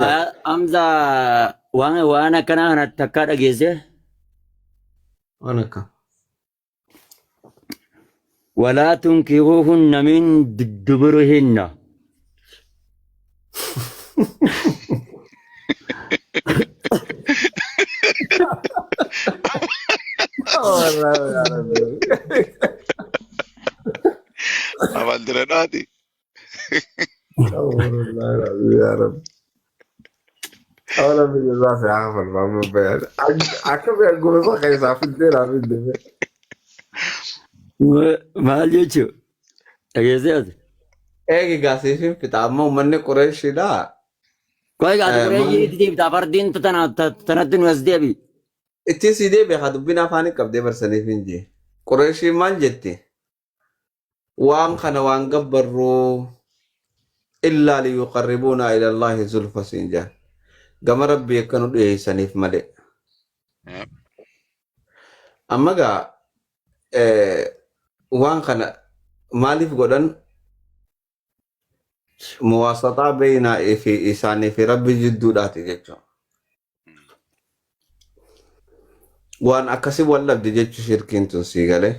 Hamza, waan akkanaa kana takkaa dhageesse. Waan akka. Walaa tunkihuuhunna min duburihinna. Afaan dira dhaati. Yaa Rabbi. Awla biyya isaa si haa falmaa bayan. Akka biyya gosa keessaa fiddee naa fidde. Maal jechuu? Dhageessee ati? Eegi gaasiifin fixa amma uummanni Qureeshiidha. Qoy gaati Qureeshii itti deebita fardiin tana tanatti nu as deebi. Ittiin sii deebi'a haa dubbiin afaanii qabdee barsaniif hin jee. Qureeshiin maal jetti? Waan kana waan gabbarruu illaa liyuqarribuunaa ilallaahi zulfa siin jaan. Gama Rabbii akka nu dhiyeessaniif malee. Amma gaa waan kana maaliif godhan muwaasaxaa beeynaa fi isaanii fi Rabbi jidduudhaati jechuudha. Waan akkasii wal dhabde jechuu shirkiin tun sii galee.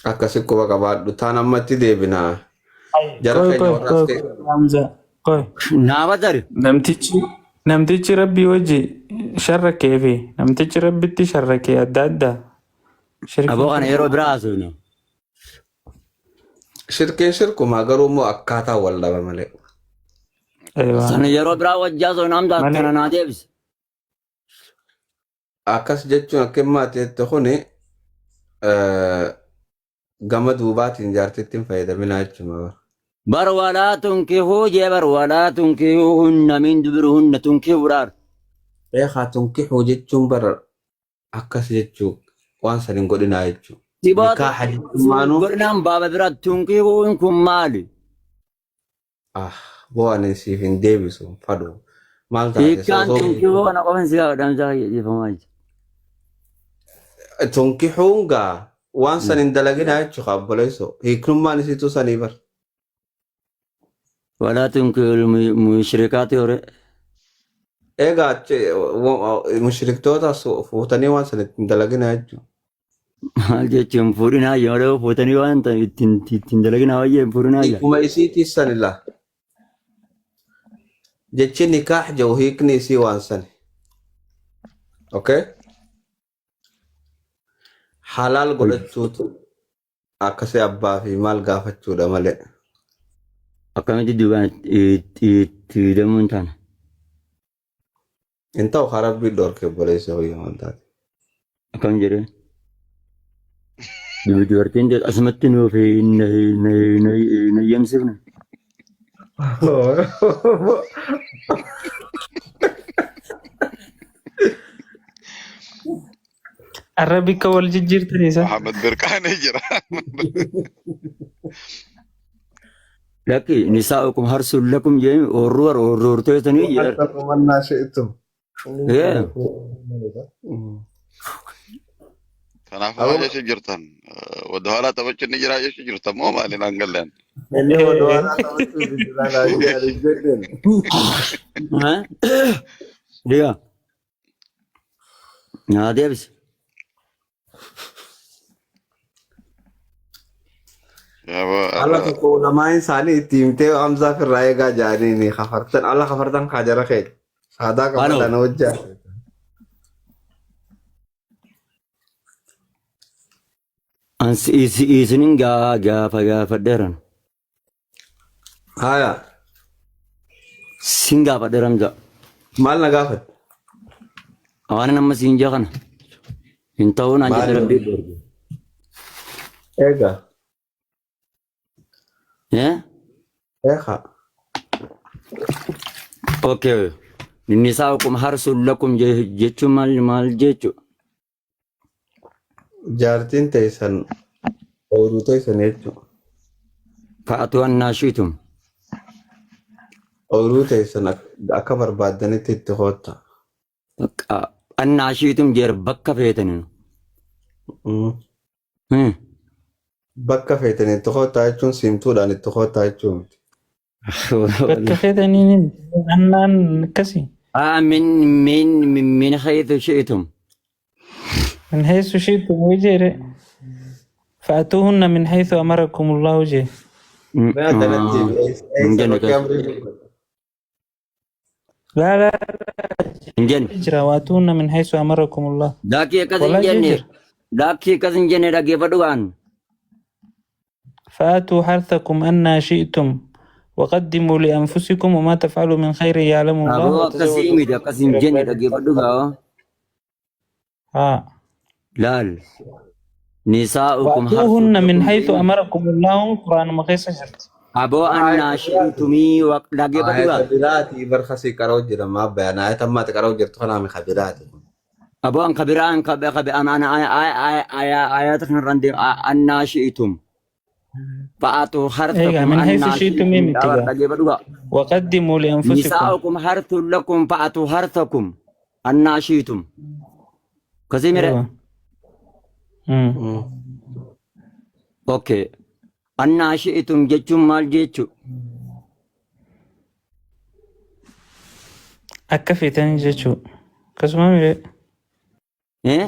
Akkasi quba qabaadhu. Taan amma itti deebina. Jara Qoy keenya qoy warra as qoy ta'e. qoy Hamza qoy. Naa badari. Namtichi rabbii wajji sharrakkee fi namtichi rabbitti sharrakkee adda adda. Shirkiin Aboo kana yeroo biraa haasofna. Shirkiin shirkumaa garuu immoo akkaataa wal dhaba malee. Eewaa. Sana yeroo biraa wajji haasofna Hamza Malee tana naa deebisi. Akkas jechuun akka himaa ta'etti kuni gama duubaatiin jaartitti hin fayyadaminaa jechuudha. Bara. Bar walaa tunkihuu jee bar walaa tunkihuu hunna min dubiruhunna tunkihuu dhaar. Beekaa tunkihuu jechuun bara akkas jechuu waan san hin godhinaa jechuu. Siboo Nikaaha jechuun maanuu godhinaan baaba bira tunkihuun kun maali? Ah boo ani siif hin deebisu hin fadhu. Maal taate Hiikkaan osoo tunkihuu kana qofan si gaafadha Hamzaa dhiifamaa jechuudha. tunkihuun gaa waan san hin dalaginaa jechuudha obboleessoo. Hiiknummaan isiituu sanii bar. Walaa tunkihul mushrikaati hore. Egaa mushriktoota fuutanii waan san ittiin dalaginaa jechuudha. Maal jechuun fuudhinaa yoo fuutanii waan ittiin ittiin dalaginaa wayyee hin fuudhinaa jaa. Hiikuma isiitii sanila. Jechi nikaah jedhu hiikni isii waan sani. Okay? Halaal godhachuutu akkasii abbaa fi maal gaafachuudha malee. Akkamitti duubaan itti deemuun hin taane. Hin ta'u haa rabbii dhorke obboleessa kiyya waan taate. Akkam jedhee. Dubartiin jedhu asumatti nuuf hin eeyyamsifne. Arra bikka wal jijjiirtan isa. Muhammad Birqaanee jira. Lakki nisaa'ukum harsun lakum jee oorruu war oorruu horteessanii jedhe. Harka mannaa shi'tum. Ee. Kanaafuu maal jechuu jirtan? Wadahalaa taphachuun ni jira jechuu jirtan moo maali naan galleen? Inni wadahalaa taphachuuf jira naan jedhen. Diga. Naa deebisi. Alla tokko ulamaan isaanii itti himtee Hamzaa firraa eegaa jaaniini kafartan alla kafartan kaa jara kee saadaa Ano. qabatan hojjaa. Ansi isinin gaafa gaafadheeran. Haya Sin gaafadheera Hamza. maal na gaafatte? Waan amma siin jaa kana. Hin ta'uu naan jette Maali? rabbii dhorge. Eega. Eh? Eega. Okay. Nisaa'ukum harsun lakum jechuun maal maal jechuudha? Jaartiin teessan ooyiruu teessan jechuudha. Fa'atu annaa shiitum. Ooyiruu teessan akka barbaaddanitti itti kootta. Bakka annaa shiitum jeer bakka feetanii. Bakka feetan itti kottaa jechuun simtuudhaan itti kottaa jechuun miti. Bakka feetaniin annaan akkasii. Ah, من حيث شئتم. من حيث شئتم وجere. فأتوهن من حيث أمركم الله jee. Mee addanatti Ah, eessa hin jenne bakki kas. amrii dubbata? لا لا Hin jenne. jira وأتوهن من حيث أمركم الله. Lakkii akkas hin Wallahi jee jenne. jira. Lakkii akkas hin jenne dhaggeeffadhu waan. فأتوا حرثكم أنى شئتم وقدموا لأنفسكم وما تفعلوا من خير يعلمه الله Aboo akkasii وتزودوا miti akkas hin jenne dhaggeeffadhu gaa. آه. Laal. نساؤكم حرث وأتوهن من لكم حيث jenne. أمركم الله قرآن مخيص جرت. Aboo annaa shi'tumii dhaggeeffadhu Ayata gaa. biraati barkasii qaroo jira maa bayaan ayata ammaati qaroo jirtu kanaa mi kabiraati. Aboo an kabiraa an kabe kabe an an ayata kanarraan deema annaa shi'tum. فأتوا إيه حرثكم من حيث أنا شئتم شئتم متقا dhaggeeffadhu gaa. وقدموا لأنفسكم. نساؤكم حرث لكم فأتوا حرثكم أنا شئتم. Kasii mire. أيوة. مم. Okay. أنا شئتم jechuun maal jechuu? Akka feetanii jechuu. Akkasuma mire Eh?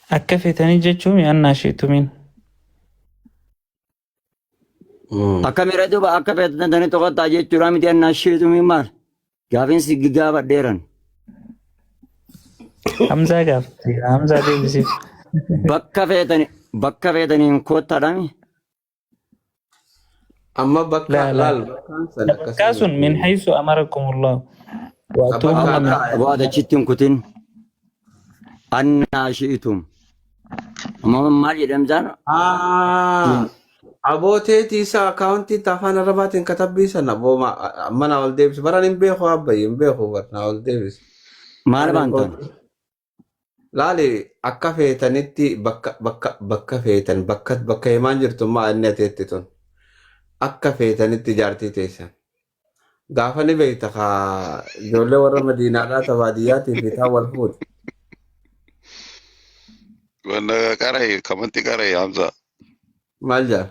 akka feetanii jechuun أنى شئتم iin. Akka mire duuba akka feetanii toqottaa jechuudha miti أنى شئتم iin maal? Gaafiinsi gaafadheeran. Hamzaa gaafate. Hamzaa deebisiif. Bakka feetanii bakka feetaniin kottaadhaami. Amma bakka لا لا laal bakkaan san akkasii Bakkaa sun miti. من حيث أمركم الله وأتوهن Bakka من akka Aboo adachitti hin kutin. أنى شئتم. Amma maal jedhamsaan? Abooteetii isaa akaawuntii afaan arabaatiin katabbii sana aboo amma naa ol deebisi baran hin beeku abbayyi hin beeku bar naa ol deebisi. Maal Ani baantan? Laali akka feetanitti bakka bakka bakka feetan bakka bakka himaan jirtu maa inni ateetti tun akka feetanitti jaartii teessan. Gaafa ni beekta kaa ijoollee warra madiinaadhaa ta baadiyyaatii fi taa wal fuute. Wanda qarai kamanti qarai Hamza. Maal jaa?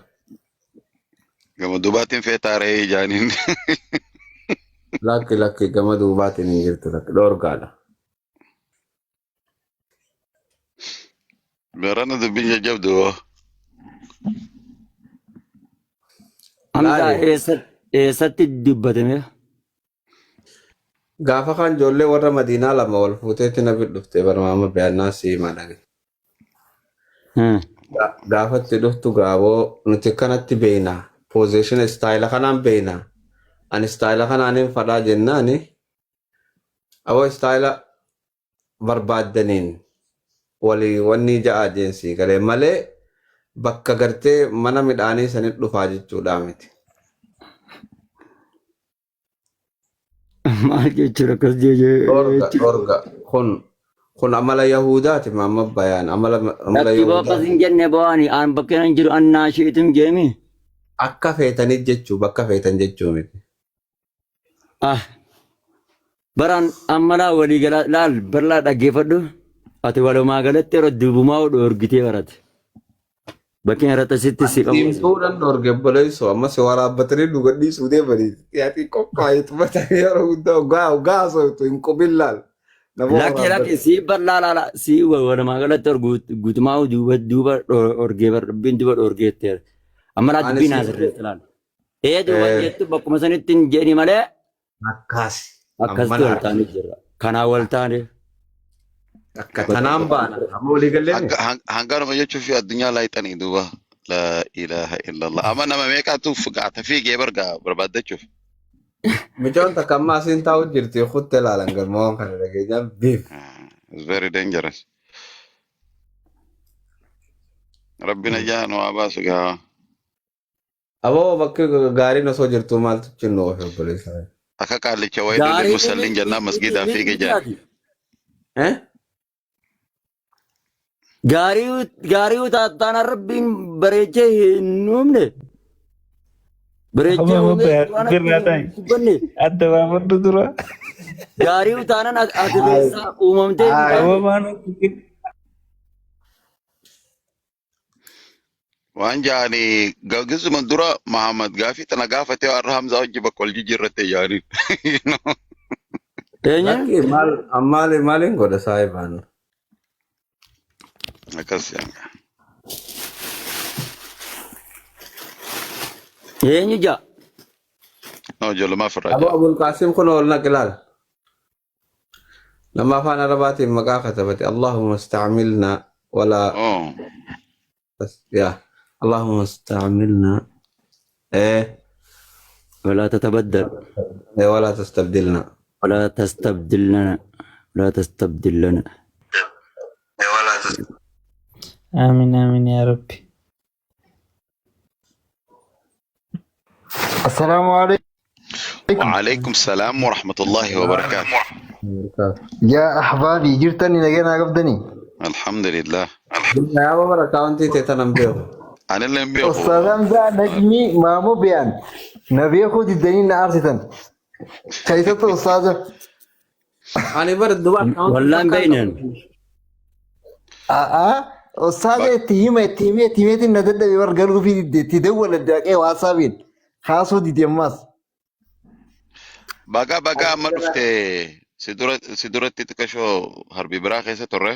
Gama duubaatiin feetaa re'ee jaaniin. Lakki lakki gama duubaatiin hin jirtu lakki dhoorgaadha. Barana dubbiin jajjabdu. Hamzaa Laali eessatti dubbatame? gaafa kan ijoollee warra madiinaa lama wal fuuteetti na dhufte barmaama beeyannaa siimaa dhage. Gaafatti dhuftu gaaboo nuti kanatti beeyna. Position style kanaan beeyna. Ani style kanaan hin fadhaa jennaani. Aboo style barbaaddaniin walii wanni ja'a jeensii galee malee bakka gartee mana midhaanii sanit dhufaa jechuudha miti. Maal jechuudha akkas Dhorga jechuudha. dhorga kun kun amala Yahudaati maamma bayaan amala amala Lakki boo akkas Yahudaati. hin jenne bo'aani aan bakkeen hin jiru أنى شئتم jeemi. Akka feetanit jechuu bakka feetan jechuu miti. Ah baraan ammalaa walii gala laal barlaa dhaggeeffadhu. Ati walumaa galatti yeroo duubumaa dhoorgitee barate. Bakkeen irratti asitti si qabu. Siimtuudhaan dhorge obboleessoo amma si waraabbatanii nu gadhiisuu deemanii dhiyaatii qophaa'eetu batanii yeroo hundaa ogaa ogaa haasoftu hin qubin laal. Nama Lakki lakki waraabbatu. si bal'aa laala si walumaa galatti guutumaa duuba duuba dhorgee dubbiin duuba dhorgeetti. Amma laa Ani dubbiin siimtuu asirratti laal. Ee duuba jettu bakkuma sanitti hin jedhi malee akkas amma akkasitti wal laal. taanee jirra. Kanaa wal taane. Akka tanaan baana amma walii gallee Hanganuma jechuun fi addunyaa laayixanii duuba. لا إله إلا الله. Amma nama meeqaatu gaata fiigee bargaa barbaaddachuuf. Micoon takka amma asiin taa'u jirti kutte laalan galma kana dhageenyaan biif. It's very dangerous. Rabbi najaa nu haa baasu gaa. Aboo bakki gaariin osoo jirtu maaltu cinnu ofe obboleessa. Akka qaallicha wayii Gaarii musallin jennaan masgiidaa fiigee jaan. Eh? Gaarii gaarii taataana rabbiin bareechee hin uumne. Bareechee Amma uumee amma birraa ta'i. dubbanne. Adda baafadhu dura. Gaarii taanaan ati keessaa uumamtee hin Ay. taane. Amma maan Waan jaani gizuma dura Muhammad gaafii tana gaafatee har'a Hamzaa wajji bakka wal jijjiirratte jaaniin. Eenyu? Lakki maal maali maaliin godha saayibaan? Akkas jaani. Eenyu jaa? No, ijoollummaa ofirraa Abu jaa. Abul Qaasim kun ol naq ilaal. Nama afaan Arabaatiin maqaa katabate. Allahumma istacmilna walaa Oh. yaa Allahumma istacmilna eh Walaa tatabaddal. walaa tastabdilna. Walaa tastabdilnana. Walaa tastabdillana. Aamin aamin yaa rabbi. السلام عليكم. وعليكم السلام ورحمة الله وبركاته. يا أحبابي، جرتني نجينا قبدني. الحمد لله. Yaa bara akaawuntii ta'e tanan beeku. أنا اللي بيخو. أستاذ حمزة نجمي مامو بيان نبي خد الدنيا أرسلتن كيف أستاذ؟ Ani bara duba akaawuntii Wallaan takkaan beeynan. qabu. آه أستاذ تيمة تيمة تيمة ندد بيور قالوا في تدول الدقيقة وعصابين خاصو دي ديماس. Baga baga amma dhufte si duratti xiqqashoo harbi biraa keessa turre.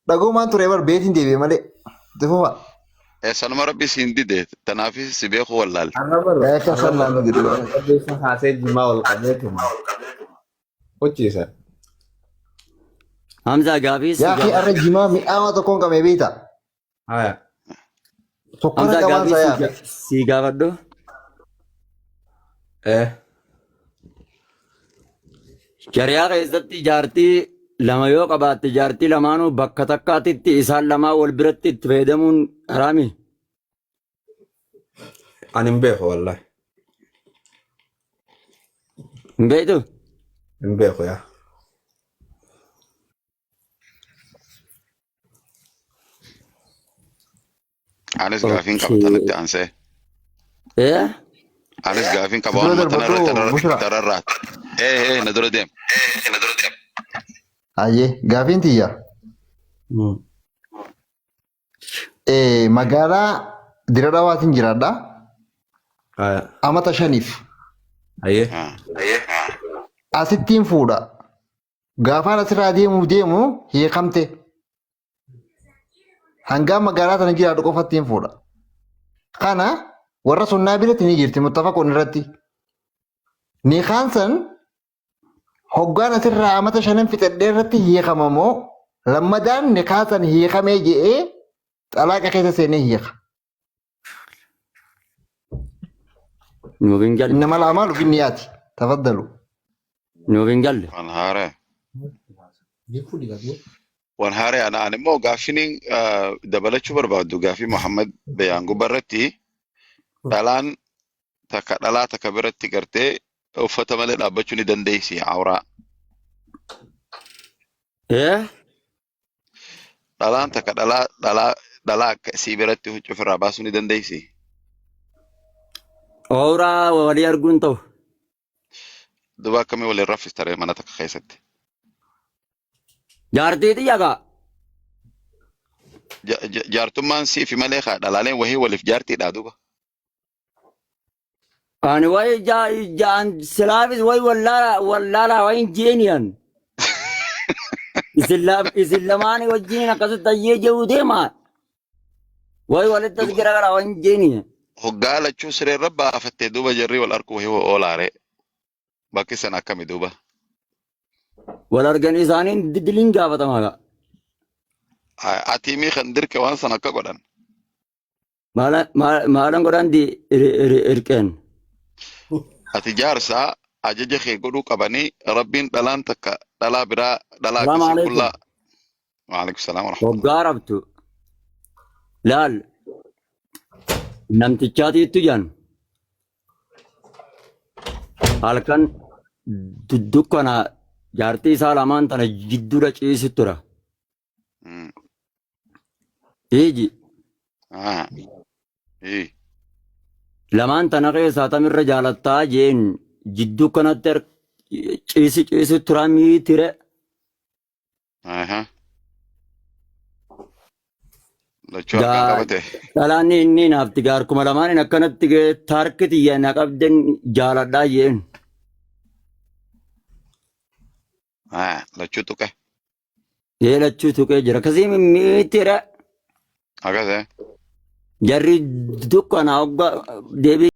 Dhagoo maan ture bar beetiin deebi'e malee. Dufufa. Sanuma rabbi siin dide tanaafis si beeku wallaalte. Arra bara Akka arra bara sannaan nu jedhu. rabbi isa haasee jimaa ol qabeetuma. Hojiisa. Hamzaa gaafii si Yaa fi gaafadhu. arra jimaa mi'aawaa tokkoon qabee beekta. Haya. Sokkora Hamzaa qabaan gaafii isaa yaa. si gaafadhu. Eh. Shari'aa keessatti jaartii lama yoo qabaatte jaartii lamaanuu bakka takkaatitti isaan lamaa wal biratti itti fayyadamuun haraami. Ani hin beeku wallahi. Hin beektu? Hin beeku yaa. Anis gaafiin qaba tanatti aansee. Eh? Anis gaafiin qaba Dura waanuma tana irratti darbadhu Bushra. tararraati. Ee na dura deem. Ayyee gaafiin tiyya. Magaalaa Dira Dhawaatiin jiraadha. Haya. Amata 5f. Ayyee. Ah. Asittiin fuudha. Gaafaan asirraa deemuuf deemu hiikamte. Hangaan magaalaa tana jiraadhu qofattiin fuudha. Kana warra sunnaa biratti ni jirti muttafaqoon irratti. Nikaan san hoggaan asirraa amata 5 fixadhee irratti hiikama moo lammadaan nikaa san hiikamee je'ee xalaaqa keessa seenee hiika. Nuuf hin galle. Innamal a'maalu binniyaati. Tafaddalu. Nuuf hin galle. Waan haaraa. Waan haaraa ana ani immoo gaaffiin dabalachuu barbaaddu gaaffii Muhammad Bayaan gubbarratti dhalaan takka dhalaa takka biratti gartee uffata malee dhaabbachuu ni dandeessi awraa. Eh? Dhalaan takka dhalaa dhalaa dhalaa akka isii biratti huccuu ofirraa baasuu ni dandeessi. Ooraa walii arguun ta'u. Duba akkamii waliin raffista ree mana takka keessatti? Jaartii xiyya gaa. Jaartummaan siifi malee kaa dhalaaleen wahii waliif jaartiidha duba. Ani wayi jaan silaafis wayi wallaala wallaala wayi hin jeeniyan. Isin lamaanii wajjin akkasitti ayyee jedhu deema. Wayi walitti as garagara wayi hin jeeniyan. Hoggaa lachuu sireerra baafattee duuba jarri wal arku wahii oolaare. Bakki sana akkami duuba? Wal arganii isaaniin diliin gaafatama gaa. Ati mii kan dirqe waan sana akka godhan. Maalan godhan di irqeen. Ati jaarsaa ajaja kee godhuu qabanii rabbiin dhalaan takka dhalaa biraa dhalaa Salaamu akkasii alaikum. qullaa. Waalaikum salaam warahmatullah. Hoggaa rabtu. Laal namtichaatiittu jan halkan dukkana jaartii isaa lamaan tana jidduudha ciisi tura. Iji Ah. Ii. lamaan tana keessaa tamirra jaalattaa jeen jidduu kanatti ciisi ciisi tura miitire. Aha. Lachuu harkaan Gaa qabate. dhalaan inni naafti gaarkuma lamaaniin akkanatti taarki tiyya na qabden jaaladhaa jeen. Ah, lachuu tuqe. Ee lachuu tuqee jira. Akkasii mimmiittiidha. Akkas eh. Jarri dukkana hogga deebii.